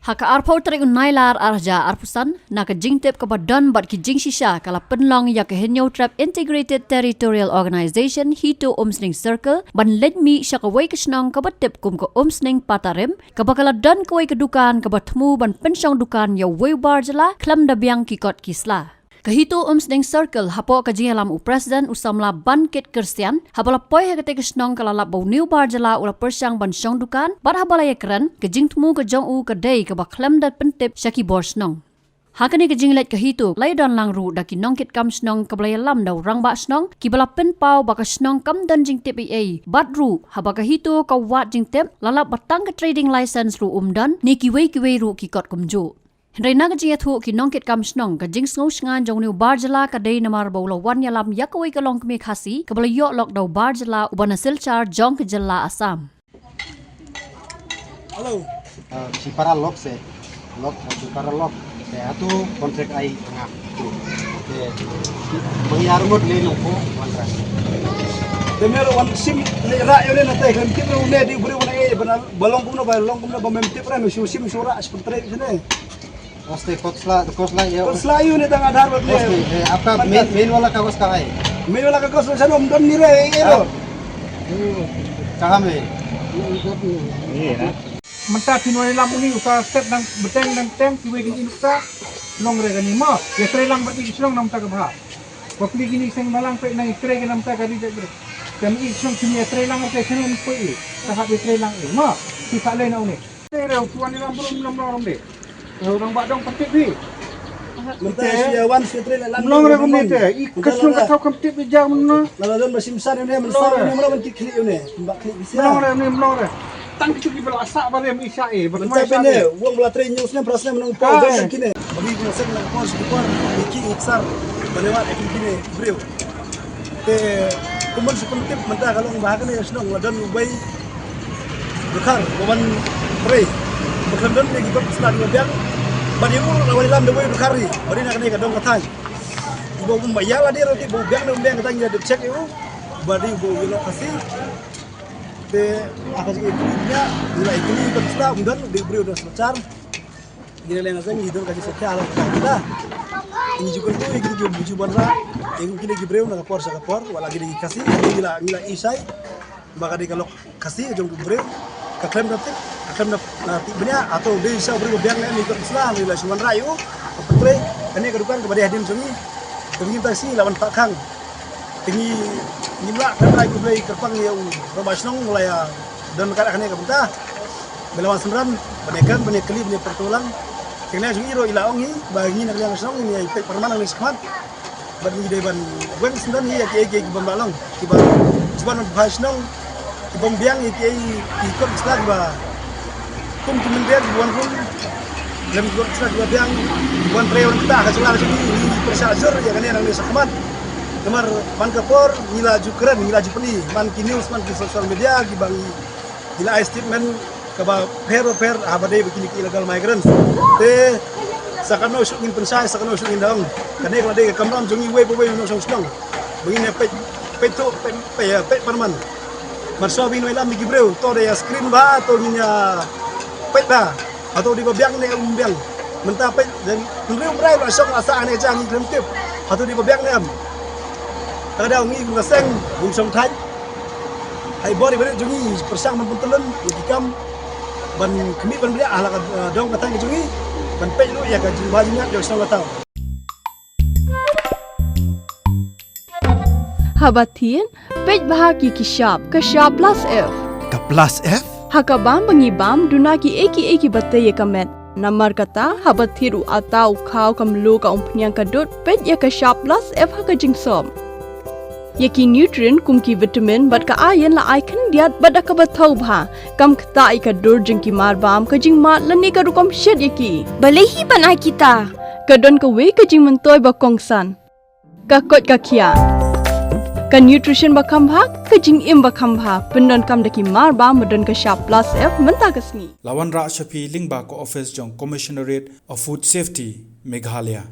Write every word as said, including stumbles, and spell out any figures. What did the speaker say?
Ha ka arphew tarik u Nailar arhajar arphew san, na ka jingtip kaba don bad ki jingshisha ka la pynlong ïa ka Hynñiewtrep Integrated Territorial Organization HITO Umsning Circle ban leit mih sha kawei ka shnong kaba tip kum ka Umsning Patarim, kaba ka la don kawei ka dukan kaba thmu ban pynshong dukan ïa uwei u bar jylla khlem da biang ki kot ki sla. Ka HITO Umsning Circle, hapoh ka jingïalam u President u samla Bankit Christian, haba la poi ha katei ka shnong ka la lap ba une u bar jylla u la pyrshang ban shong dukan, bad haba la ïakren, ka jingthmu ka jong u ka dei kaba khlem da pyntip sha ki bor shnong. Ha kane ka jingleit ka HITO, la ïadon lang ruh da ki nongkitkam shnong kaba la ïalam da u rangbah shnong, kiba la pynpaw ba ka shnong kam don jingtip ei ei, bad ruh, haba ka HITO ka wad jingtip, la lap ba tang ka trading license ruh um don, ne kiwei kiwei ruh ki kot kumjuh. Hynrei na ka jingïathuh ki nongkitkam shnong, ka jingsngew shngaiñ jong une u bar jylla ka dei namar ba u la wan ïalam ïa kawei ka longkmie Khasi, kaba la ïoh lok da u bar jylla uba na Silchar jong ka jylla Assam. Hello. Ah, shi para lok se, lok, shi para lok. Te atu contract ai nga. Te, bang ya remote le nong ko, wan ra. Te mer wan sim le ra yo ne na te kan tip ne di bri wan ai bana balong kumno balong kumno ba mem tip ra me shu sim shu ra shi contract ne. Oste, kosla, kosla, ya. Kosla yu ne tang Aadhaar bot ne. Oste, eh, आपका main, main वाला कागज कहाँ है? Main वाला कागज sa nom don ni re, eh, lo. कहाँ में? Mynta phin wan ïalam uni uta step nang bteng nang teng kiwei kini nuksa long re kani mo. Ïa trei lang bad i shnong namta ka bha. Bapli kini seng balang peit nang i trei kini namta ka ri jait bre. Kani i shnong kini ïa trei lang te kini poi i. Ka hap ïa trei lang i mo. Ki sa le na uni. Te re u tuan ïalam brum lam long ram de. Orang ba dong pyntip hi. Mynta shi ïa wan shi trei ïalam. Mlong re kumne te. I ka shnong ka thaw kam tip i jam na. La la don ba shim san ne mynta ne mra ban ki khlieh ne. Ba khlieh bisi. Mlong re ne mlong re. Tang ki ki bala sa ba re mi sa e. Mynta bine wong bala trei news ne pras ne mnong po don kine. Ba mi ko seng na por shi por. Ki iksar. Ba ne wa ki kine briew. Te kumban shu pyntip mynta ka long ba ha kane ka shnong la don uwei dkhar ba wan trei. Ba khlem don ne ki kot sla kiba biang. Bad ïa u la wan ïalam da uwei dkhar ri. Bad ïa na kane ka dong ka thaiñ. Ba um ba ïa la dei roti ba u biang ne um biang ka thaiñ ïa dep check ïa u. Bad ïa u ba u ïa lok Khasi. Te ha ka jingïakynduh ïa u la ïakynduh kot sla um don dei u briew da sla char. Ngi la leng seng ngi don ka jingsatia la ka kita. Ngi ju kyntu ngi ju ju ban ra. Ngi kine ki briew na ka por sha ka por wala kine ki Khasi ngi la ngi la isai. Ba ka dei ka lok Khasi ka jong ki briew. Ka khlem da tip ka khlem da tip bnia ato dei sha briew biang ngi ka sla ngi la shu wan ra ïa u. Ka pyntrei kane ka dukan kaba dei hadien jong ngi. Ka ngi ta si la wan ta khang. Te ngi ngim lah kynrai khublei kyrpang ïa u rangbah shnong u la ïa don kat kane ka bynta. Ba la wan synran ban ïa kren ban ïa kylli ban ïa pyrto lang. Te kane jong ngi ruh i la ong hi ba ngi na ka liang shnong ngi ïa peit pyrman ngi shakhmat. Bad ngi dei ban weng synran ngi ïa kiei kiei ki bym lah long kiba kiba na bha shnong. Ki bym biang ïa kiei ki kot sla kiba kum ki mynder kiba wan rum. Lem ki kot sla kiba biang kiba wan trei wan kata ka sla ka sla ngi pyrshah jur ïa kane nangne shakhmat. Namar man ka por ngi la ju kren ngi la ju pyni man ki news man ki social media kiba ngi ngi la ai statement kaba pher ba pher haba dei ba kine ki illegal migrants. Te sa kano shu ngin pynshai sa kano shu ngin dang kane ka la dei ka kamram jong ngi wei ba wei nongshong shnong. Ba ngin ïa peit peit tu peit peit peit pyrman. Mar shu ba ngin wei lam ki briew to dei ïa screen ba to ngin ïa peit ba. Hato dei ba biang ne um biang. Mynta peit dei hynriew brai ba shong la sah ne jang ngi khlem tip. Hato dei ba biang ne em. Ka dei ngi kum ka seng kum shong thaiñ. Hai bor i bret jong ngi pyrshang ban pyntyllun ïa ki kam ban khmih ban bria hala ka dong ka thaiñ jong ngi ban peit ruh ïa ka jingbha jingmyntoi jong shong ka thaw. Haba thied, peit bha ki ki shap, ka shap plus F. Ka plus F? Ha ka bam ba ngi bam, duna ki ei ki ei kiba tei ïa ka met. Namar kata, haba thied u ata u khaw ka mluh ka umphniang ka dud, peit ïa ka shap plus F ha ka jingsop. Ïa ki nutrient kum ki vitamin bad ka iron la ai khyndiat bad da kaba thaw bha. Kam ktah ïa ka dur jong ki mar bam ka jingmad lane ka rukom shet ïa ki. Balei hi ban ai kita? Ka don kawei ka jingmyntoi ba kongsan. Ka koit ka khiah. Ka nutrition ba kham bha, ka jingim ba kham bha. Pyndonkam da ki mar bam ba don ka shap plus F mynta ka sngi. La wanrah sha phi lyngba ka office jong Commissionerate of Food Safety, Meghalaya.